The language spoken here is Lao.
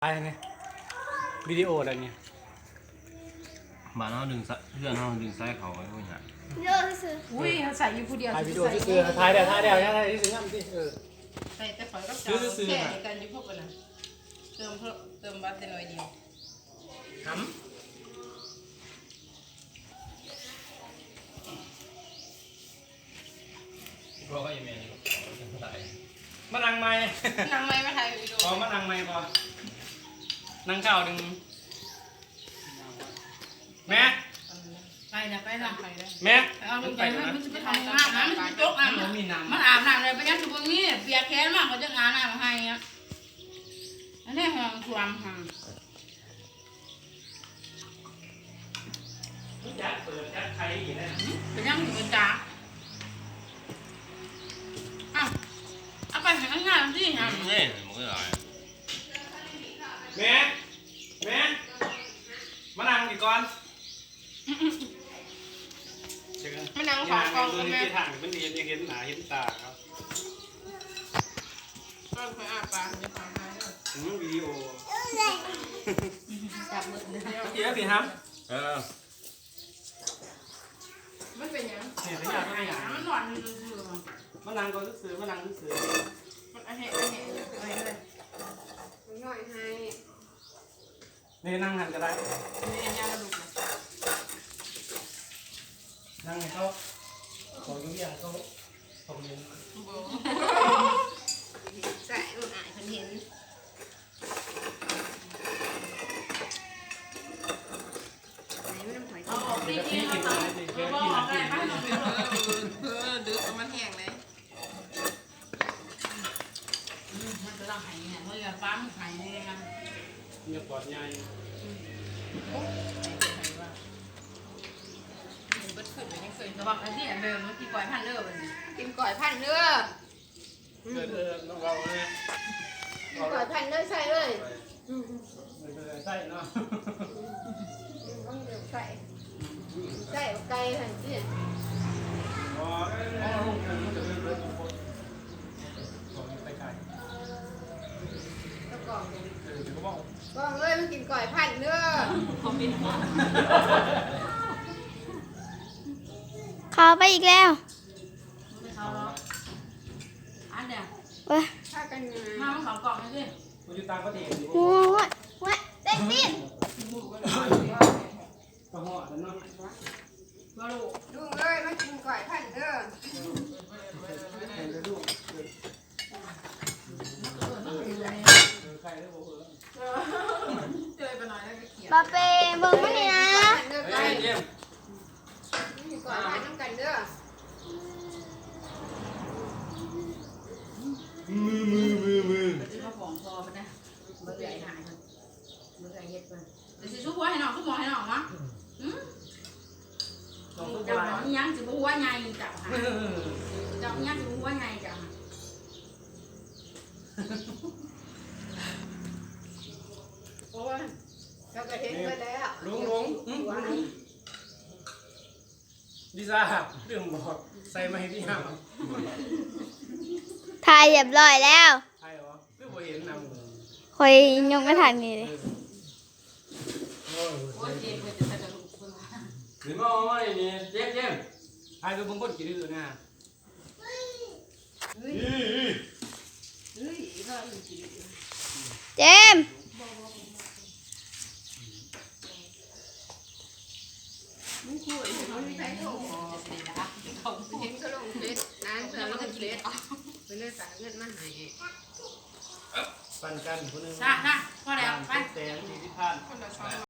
ຖ່າຍໃຫ້ແດ່ ວິດີໂອໄດ້ນີ້ ບ້ານເຮົາດຶງສະ ເຮືອນເຮົາດຶງສາຍເຂົ້າໄວ້ ໂອ້ຍ ຍາກ ວິດີໂອຊື່ໆ ອຸ້ຍ ເຮົາໃສ່ຢູ່ຜູ້ດຽວ ຖ່າຍວິດີໂອຊື່ໆ ຖ່າຍແລ້ວ ຖ່າຍແລ້ວ ຖ່າຍຊື່ໆ ງາມຕິ ເອີ ໃສ່ແຕ່ຂ້ອຍກັບເຈົ້າ ຊື່ໆ ແຊໃຫ້ກັນຢູ່ພວກກັນນະ ເຕີມ ເຕີມບັດແຕ່ໜ້ອຍດຽວ ຫຳ ມານັ່ງໃໝ່ ນັ່ງໃໝ່ມາຖ່າຍວິດີໂອ ຂໍມານັ່ງໃໝ່ ຂໍນັ່ງຄາວໜຶ່ງ ແມ່ ໄປລະ ໄປລະ ແມ່ ໄປເອົາລູກໃຫຍ່ມາ ມັນຊິໄປເຂົ້າຫ້ອງນ້ຳນະ ມັນຊິຈົກນ້ຳ ມັນບໍ່ມີນ້ຳ ມັນອາບນ້ຳແລ້ວ ເປັນຫຍັງຄືບໍ່ມີ ປຽກແຂນມາ ເຂົາຈຶ່ງອາບນ້ຳໃຫ້ ອັນນີ້ຫ້ອງຖ້ວມຫັ້ນ ຈັກເປີດຈັກໄຂອີກແລ້ວ ເປັນຫຍັງເປັນກາ ເອົາ ເອົາໄປໃຫ້ມັນງາມຕິຫຍັງ ນີ້ມັນຄືຫຼາຍ ແມ່ ແມ່ ມານັ່ງອີກກ່ອນ ມານັ່ງເຂົ້າກ່ອງກັບແມ່ ທາງມັນເຫັນ ຢາກເຫັນໜ້າເຫັນຕາເຂົາ ຕອນຂ້ອຍອາປາກ ຢ່າເຂົ້າມາເດີ ອືມ ວິດີໂອ ຈັບເບິດເລີຍ ເອີ ມັນເປັນຫຍັງ? ແມ່ກໍຢາກໄຫ້ ມັນນອນຢູ່ຊື່ໆ ມານັ່ງກ່ອນຊື່ໆ ມານັ່ງຊື່ໆ ມັນອະແຫະອະແຫະ ນ້ອຍໃຫ້ ນີ້ນັ່ງຫັ້ນກໍໄດ້ ນີ້ຍັງບໍ່ລຸກນະ ນັ່ງໃຫ້ເຂົາ ເຂົາຢູ່ວຽງເຂົາ ເຂົາເປັນ ບໍ່ ໃສ່ ອາຍເພິ່ນເຫັນ. ເອີ ດຶກມັນແຫ້ງເດ້ ມັນກຳລັງໄຫ້ແຮງ ເວລາປ້າມັນໄຫ້ແຮງນະ ມັນຈະປອດໃຫຍ່ ອືມ ໂອ້ ໄຫ້ເພິ່ນໄຫ້ວ່າ ກິນເບິດຄືນກໍຍັງເຄີຍ ລະວັງອັນນີ້ອັນເດີມ ມັນກິນກ້ອຍພັນເດີ ກິນກ້ອຍພັນເດີ ເອີ ເອີ ນ້ອງເວົ້າແນ່ ກິນກ້ອຍພັນເດີ ໃສ່ເອີຍ ໃສ່ເນາະ ໃສ່ ໃສ່ໄກ່ຫັ້ນຕິ ບໍ່ ເອົາລົງ ມັນຈະເລີຍ ໄປໄກ ແລ້ວກໍ ເອີ ເດີ ກໍບອກ ກ້ອງເອີຍ ມາກິນກ້ອຍພັນເດີ ຄອມເມັນມາ ເຂົ້າໄປອີກແລ້ວ ເຂົ້າເນາະ ອັນເນີ້ຍ ເອີຍ ພາກັນມາ ມາເຂົ້າກ້ອງນີ້ຕິ ມັນຢູ່ຕ່າງປະເທດຢູ່ ໂອ້ຍ ໂອ້ຍ ເຕັມຕີນ ກະຮອດແລ້ວເນາະ ລຸງເອີຍ ມາກິນກ້ອຍພັນເດີ ເອີ ເອີ ເອີ ເອີ ໄກ່ເດີບໍ່ເອີ ເອີ ເຈີປານ້ອຍແລ້ວກໍຂຽດ ບາເປ້ ເບິ່ງມານີ້ນະ ເອີ ເອີ ເອີ ກິນກ້ອຍພັນນຳກັນເດີ ມື ມື ມື ມື ຊິມາຟ້ອງພໍ່ເພິ່ນນະ ບໍ່ເອື້ອຍຫາຍເພິ່ນ ບໍ່ເອື້ອຍເຮັດເພິ່ນ ຊິຊຸບຫົວໃຫ້ນ້ອງ ຊຸບຫົວໃຫ້ນ້ອງຫວະ ຫື ເຈົ້າອີ່ຫຍັງຊິບໍ່ຫົວໃຫຍ່ເຈົ້າຫະ ເຈົ້າອີ່ຫຍັງຊິບໍ່ຫົວໃຫຍ່ເຈົ້າຫະ ໂອ້ຍ ເຈົ້າກໍເຫັນເບິດແລ້ວ ລຸງ ລຸງ ອືມ ລຸງ ລິຊາ ລືມບອກ ໃສ່ໄມ້ທີ່ຫ້າມ ຖ່າຍຮຽບຮ້ອຍແລ້ວ ຖ່າຍຫວະ ຄືບໍ່ເຫັນນຳ ຂ້ອຍຍົກມາທາງນີ້ເດ້ ເອີ ໂອ້ຍ ໂອ້ຍ ເຈັບເລີຍ ຈະໃສ່ກະດູກເພິ່ນວ່າ ນີ້ມາເອົາໄວ້ນີ້ ເຈັບ ເຈັບ ຖ່າຍຄືເບິ່ງຄົນຂີ້ດື້ນະ ເຮີ້ຍ ເຮີ້ຍ ເຮີ້ຍ ເຮີ້ຍ ເຈັມ ມັນຄຸຍ ມັນມີໃຜໂທ ເຂົາເຫັນເຂົາລົງເຟສ ນາງເຂົາລົງເຟສ ເພິ່ນເລີຍຝາກເງິນມາໃຫ້ ປັນກັນຜູ້ໜຶ່ງ ນະ ນະ ພໍແລ້ວ ໄປ ແສນສີ່ສິບພັນ ຄົນລະສອງ